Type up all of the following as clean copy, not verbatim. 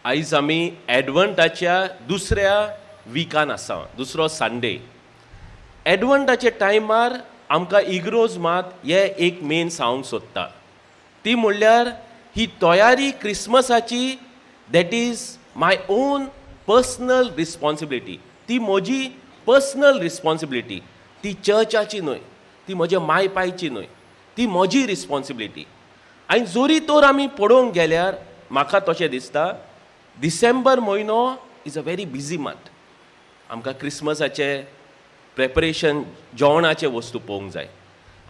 आयज आमी एडवंटाच्या दुसऱ्या विकान आसा, दुसरो संडे. एडवंटाच्या टायमार आमकां इग्रोज मात हे एक मेन सांगूंक सोदता, ती म्हणल्यार ही तयारी क्रिसमसाची, that is my own personal responsibility. ती म्हजी पर्सनल रिस्पॉन्सिबिलिटी, ती चर्चाची न्हय, ती म्हज्या माय पायची न्हय, ती म्हजी रिस्पॉन्सिबिलिटी. आनी जरी तर आमी पळोवंक गेल्यार म्हाका तशें दिसता, डिसेंबर म्हयनो is a very busy month. आमकां क्रिसमसाचें प्रेपरेशन, जेवणाचे वस्तू पळोवंक जाय,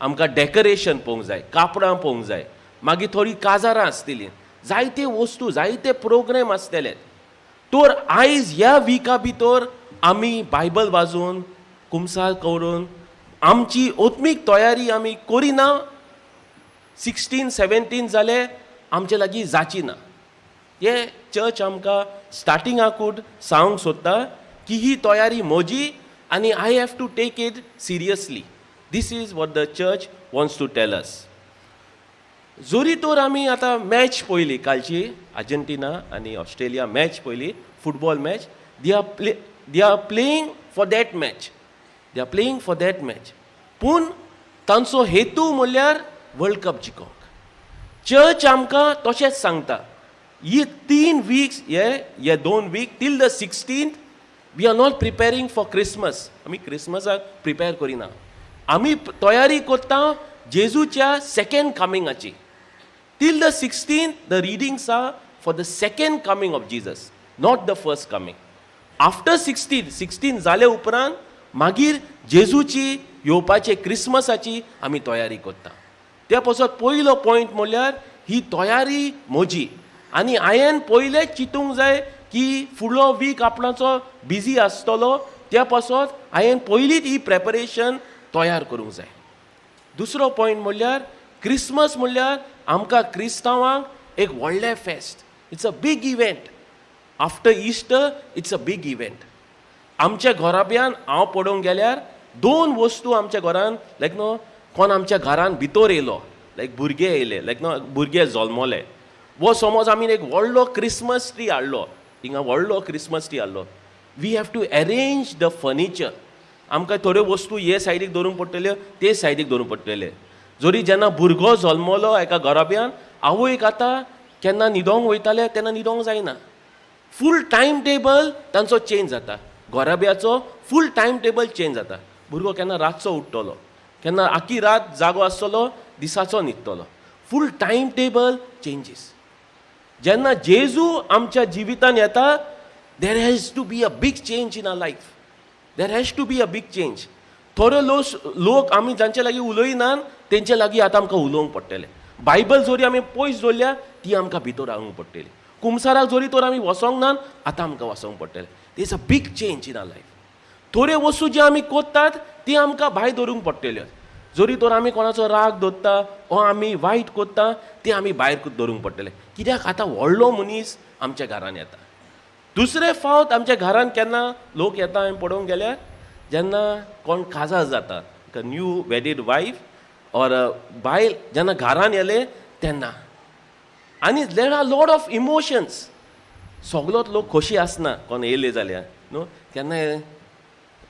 आमकां डेकोरेशन पळोवंक जाय, कापडां पळोवंक जाय, मागीर थोडीं काजारां आसतलीं, जायते वस्तू, जायते प्रोग्राम आसतले. तर आयज ह्या विका भितर आमी बायबल वाजून, कुमसार करून आमची आत्मीक तयारी आमी करिना, 16 17 जाले आमचे लागीं जाची ना. हे चर्च आमकां स्टार्टिंगाकूच सांगूंक सोदता की ही तयारी म्हजी आनी I have to take it seriously. This is what the church wants to tell us. जरी तर आमी आतां मॅच पळयली कालची, आर्जेंटिना आनी ऑस्ट्रेलिया मॅच पळयली, football match, they are playing for that match, they are playing for that match. पूण तांचो हेतू म्हणल्यार वर्ल्ड कप जिखोवंक. चर्च आमकां तशेंच सांगता, ही 3 वीक्स, हे हे 2 week till the 16th, we are not preparing for Christmas. आमी क्रिसमसाक प्रिपेर करिना, आमी तयारी करता जेजूच्या second कमिंगाची. Till the 16th, the readings are for the second coming of Jesus, not the first coming. After 16, 16 जाले उपरांत मागीर जेजूची येवपाचे क्रिसमसाची आमी तयारी करता. त्या पासत पयलो पॉयंट म्हणल्यार ही तयारी म्हजी आनी हांवें पयलें चिंतूंक जाय की फुडलो वीक आपणाचो बिजी आसतलो, त्या पासत हांवें पयलींच ही प्रेपरेशन तयार करूंक जाय. दुसरो पॉयंट म्हणल्यार क्रिसमस म्हणल्यार आमकां क्रिस्तांवांक एक व्हडलें फेस्त. It's a big event. After Easter, it's a big event. आमच्या घराब्यान हांव पळोवंक गेल्यार दोन वस्तू आमच्या घरान, लायक न्हू, कोण आमच्या घरान भितर येयलो, लायक भुरगे येयले, लायक न्हू भुरगे जल्मले, वो समज आमी एक व्हडलो क्रिसमस ट्री हाडलो हिंगा, व्हडलो क्रिसमस ट्री हाडलो, we have to arrange the furniture. आमकां थोड्यो वस्तू हे सायडीक दवरूंक पडटल्यो, ते सायडीक दवरूंक पडटले. जरी जेन्ना भुरगो जल्मलो एका घराब्यान, आवयक आतां केन्ना न्हिदोंक वयताले तेन्ना न्हिदोंक जायना. फूल टायम टेबल तांचो चेंज जाता, घराब्याचो फूल टायम टेबल चेंज जाता. भुरगो केन्ना रातचो उठ्ठलो, केन्ना आखी रात जागो आसतलो, दिसाचो न्हिदतलो. Full time table changes. जेन्ना जेजू आमच्या जिवितान येता, there has to be a big change in our life. There has to be a big change. थोडे लोक आमी जांचे लागीं उलयनात, तेंचे लागीं आतां आमकां उलोवंक पडटलें. बायबल जरी आमी पयस दवरल्या, ती आमकां भितर हाडूंक पडटली. कुमसाराक जरी तर आमी वचोंक ना, आतां आमकां वचोंक पडटलें. Is a big change in our life. थोड्यो वस्तू ज्यो आमी करतात, ती आमकां भायर दवरूंक पडटल्यो. जरी तर आमी कोणाचो राग दवरता वो आमी वायट करता, ती आमी भायर दवरूंक पडटलें, कित्याक आतां व्हडलो मनीस आमच्या घरान येता. दुसरे फावट आमच्या घरान केन्ना लोक येता हांवें पळोवंक गेल्यार, जेन्ना कोण काजार जाता, न्यू वेडीड वायफ ऑर बायल जेन्ना घरान येले तेन्ना. आनी there are lot of emotions. सगलोच लोक खोशी आसना कोण येयले जाल्यार न्हू. केन्ना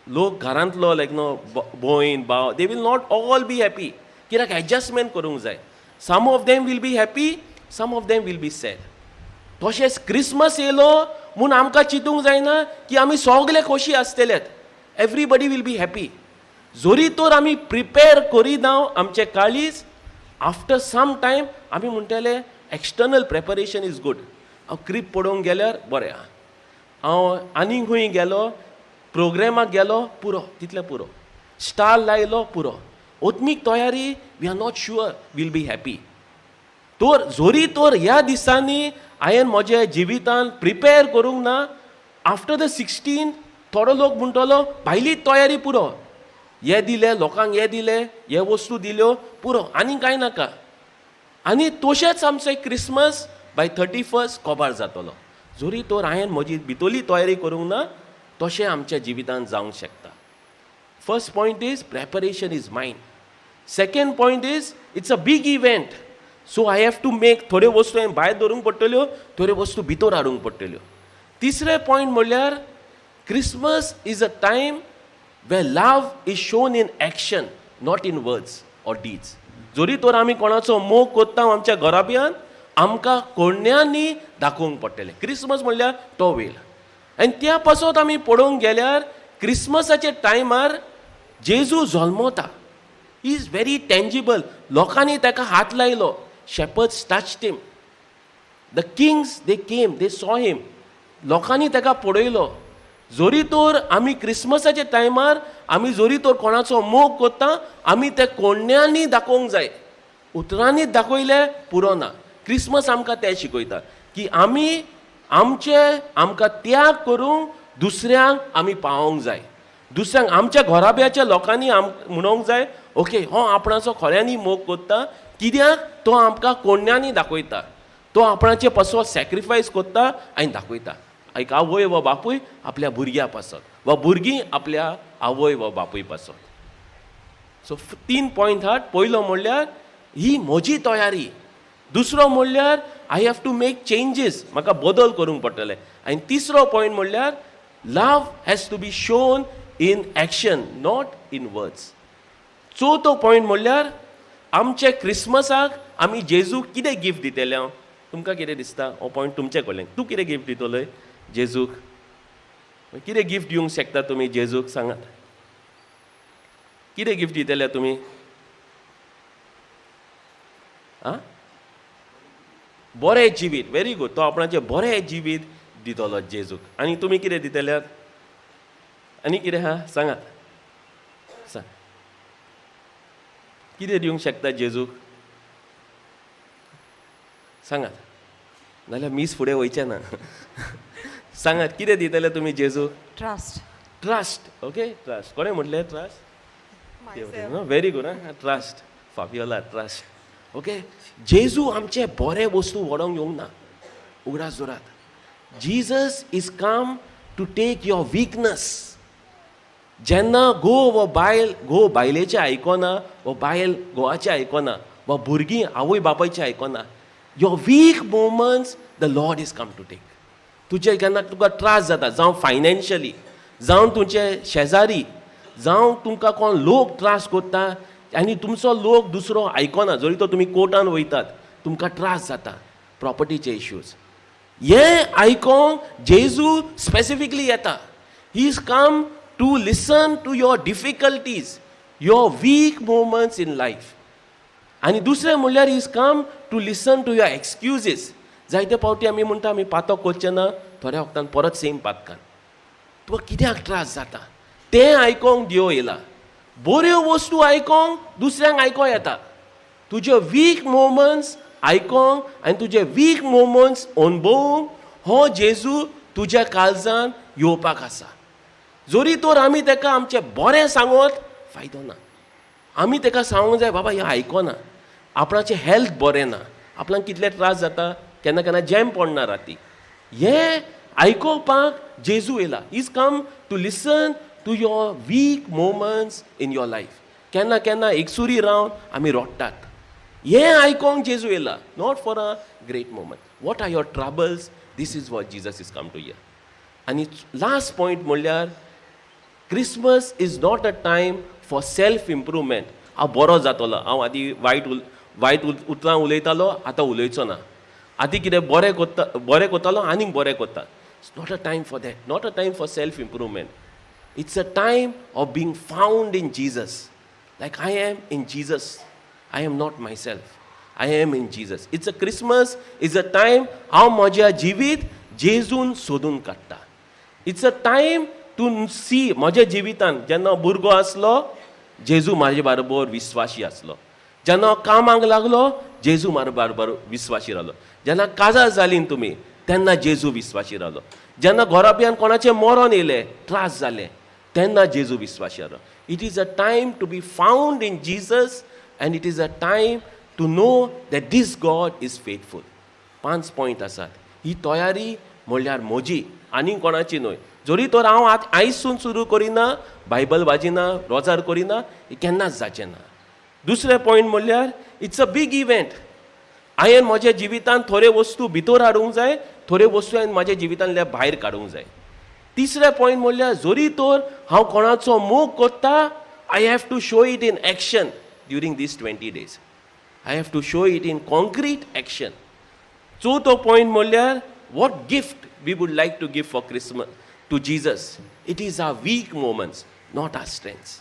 लोक घरांतलो, लायक न्हू, भयण भाव, they will not all be happy, कित्याक एडजस्टमेंट करूंक जाय. Some of them will be happy, some of them will be sad. तशेंच क्रिसमस येयलो म्हूण आमकां चिंतूंक जायना की आमी सगले खोशी आसतलेत, everybody will be happy. जरी तर आमी प्रिपेर करिना आमचे काळीज, आफ्टर सम टायम आमी म्हणटले, external preparation is good. हांव क्रीब पळोवंक गेल्यार बरें आहा, हांव आनीक खंय गेलो, प्रोग्रेमाक गेलो, पुरो, तितलें पुरो, स्टार लायलो, पुरो. आत्मीक तयारी, we are not sure we'll be happy. तर जरी तर ह्या दिसांनी हांवें म्हज्या जिवितान प्रिपेर करूंक ना, आफ्टर the 16 थोडो लोक म्हणटलो, भायली तयारी पुरो, हे दिले लोकांक, हे दिले, हे वस्तू दिल्यो, पुरो, आनी कांय नाका. आनी तशेंच आमचो क्रिसमस बाय 31st कोबार जातलो, जरी तर हांवें म्हजी भितरली तयारी करूंक ना. तशें आमच्या जिवितांत जावंक शकता. First point is preparation is mine. Second point is it's a big event. So I have to make थोड्यो वस्तू हांवें भायर दवरूंक पडटल्यो, थोड्यो वस्तू भितर हाडूंक पडटल्यो. तिसरें पॉयंट म्हणल्यार Christmas is a time where love is shown in action, not in words or deeds. जरी तर आमी कोणाचो मोग कोत्ता आमच्या घराब्यान, आमकां कोण्यांनी दाखोवंक पडटलें. क्रिसमस म्हणल्यार तो वेळ. आनी त्या पासत आमी पळोवंक गेल्यार क्रिसमसाच्या टायमार जेजू जल्मता. Is very tangible. लोकांनी ताका हात लायलो. Shepherds touched him. The kings, they came, they saw him. लोकांनी ताका पळयलो. जरी तर आमी क्रिसमसाच्या टायमार आमी जरी तर कोणाचो मोग कोत्ता, आमी ते कोण्यांनी दाखोवंक जाय. उतरांनी दाखयले पुरो ना. क्रिसमस आमकां तें शिकयता की आमी आमचे आमकां त्याग करूंक दुसऱ्यांक आमी पावोवंक जाय. दुसऱ्यांक आमच्या घराब्याच्या लोकांनी आम म्हणोंक जाय, ओके, हो आपणाचो खऱ्यांनी मोग कोत्ता, कित्याक तो आमकां कोण्यांनी दाखयता, तो आपणाचे पासत सॅक्रिफायस कोत्ता आनी दाखयता. एक आवय वा बापूय आपल्या भुरग्या पासत वा भुरगीं आपल्या आवय वा बापूय पासत. सो तीन पॉयंट आहात. पयलो म्हणल्यार ही म्हजी तयारी. दुसरो म्हणल्यार I have to make changes, म्हाका बदल करूंक पडटले. आनी तिसरो पॉयंट म्हणल्यार love has to be shown in action, not in words. चवथो पॉयंट म्हणल्यार आमचे क्रिसमसाक आमी जेजूक कितें गिफ्ट दितले? हांव तुमकां कितें दिसता? हो पॉयंट तुमचे कडल्यान. तूं कितें गिफ्ट दितलोय जेजूक? कितें गिफ्ट दिवंक शकता तुमी जेजूक? सांगात, कितें गिफ्ट दितले तुमी? आं, बरें जिवीत. Very good. तो आपणाचें बरें जिवीत दितलो जेजूक. आनी तुमी कितें दितले? आनी कितें आहा सांगात. सांग, कितें दिवंक शकता जेजूक? सांगात, नाल्यार मीस फुडें वयचें ना. सांगात, कितें दितले तुमी जेजूक? ट्रस्ट. Trust, okay, trust. कोणें म्हटलें ट्रस्ट? Very good. आं, ट्रस्ट. फाबियोला, ट्रस्ट. ओके. जेजू आमचे बरे वस्तू व्हरोंक येवंक ना. उगडास दवरात, Jesus is come to take your weakness. जेन्ना घोव वा बायल, घोव बायलेचें आयकना वा बायल घोवाचें आयकना वा भुरगीं आवय बापायचें आयकना, your weak moments the Lord is come to take. तुजे केन्ना तुका त्रास जाता, जावं फायनान्शियली, जावं तुमचे शेजारी, जावं तुमकां कोण लोक त्रास करता आनी तुमचो लोक दुसरो आयकना, जरी तो तुमी कोर्टान वयतात, तुमकां त्रास जाता, प्रॉपर्टीचे इश्यूज, हे आयकोंक जेजू स्पेसिफिकली येता. He is come to listen to your difficulties, your weak moments in life. आनी दुसरें म्हणल्यार is come to listen to your excuses. जायते फावटी आमी म्हणटा, आमी पातक करचे ना, थोड्या वखदान परत सेम पातकान. तुका कित्याक त्रास जाता तें आयकोंक देव येयला. बऱ्यो वस्तू आयकोंक दुसऱ्यांक आयको येता. तुजे वीक मोमंट्स आयकोंक आनी तुजे वीक मोमंट्स अणभवूंक हो जेजू तुज्या काळजान येवपाक आसा. जरी तर आमी ताका आमचें बरें सांगत फायदो ना. आमी ताका सांगूंक जाय, बाबा, हें आयकना, आपणाचें हेल्थ बरें ना, आपणाक कितले त्रास जाता, केन्ना केन्ना जॅम पडना राती, हें आयकोवपाक जेजू येयला. Is come to listen to your weak moments in your life. केन्ना केन्ना एकसुरी रावन आमी रडटात, हें आयकोंक जेजू येयला. Not for a great moment. What are your troubles? This is what Jesus is come to hear. आनी लास्ट पॉयंट म्हणल्यार Christmas is not a time for self improvement. हांव बरो जातलो, हांव आदीं वायट उतरां उलयतालो, आतां उलयचो ना, आदीं कितें बरें करता, बरें करतालो, आनीक बरें करता. It's not a time for that, not a time for self improvement. It's a time of being found in Jesus. Like I am in Jesus, I am not myself, I am in Jesus. It's a Christmas is a time हांव म्हज्या जिवीत जेजून सोदून काडटा. It's a time to see म्हज्या जिवितान जेन्ना भुरगो आसलो, जेजू म्हाजे बरोबर विस्वाशी आसलो. जेन्ना हांव कामाक लागलो, जेजू म्हाजे बरोबर विस्वाशी रावलो. जेन्ना काजार जालीं तुमी, तेन्ना जेजू विस्वाशी रावलो. जेन्ना घराब्यान कोणाचें मरण येयलें, त्रास जाले, तेन्ना जेजू विस्वाशी रावलो. It is a time to be found in Jesus and it is a time to know that this God is faithful. पांच पॉयंट आसात. ही तयारी म्हणल्यार म्हजी, आनी कोणाची न्हय. जरी तर हांव आतां आयजसून सुरू करिना, बायबल वाजिना, रोजार करिना, हें केन्नाच जाचें ना. दुसरें पॉयंट म्हणल्यार it's a big event. हांवें म्हज्या जिवितांत थोड्यो वस्तू भितर हाडूंक जाय, थोड्यो वस्तू हांवें म्हज्या जिवितांतल्या भायर काडूंक जाय. तिसरें पॉयंट म्हणल्यार, जरी तर हांव कोणाचो मोग करता, I have to show it in action during these 20 days. I have to show it in concrete action. चवथो पॉयंट म्हणल्यार, what gift we would like to give for Christmas to Jesus? It is our weak moments, not our strengths.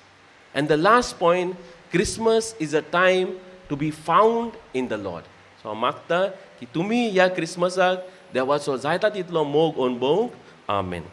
And the last point, Christmas is a time to be found in the Lord. So हांव मागता की तुमी ह्या क्रिसमसाक देवाचो जायता तितलो मोग अणभवूंक. आमेन.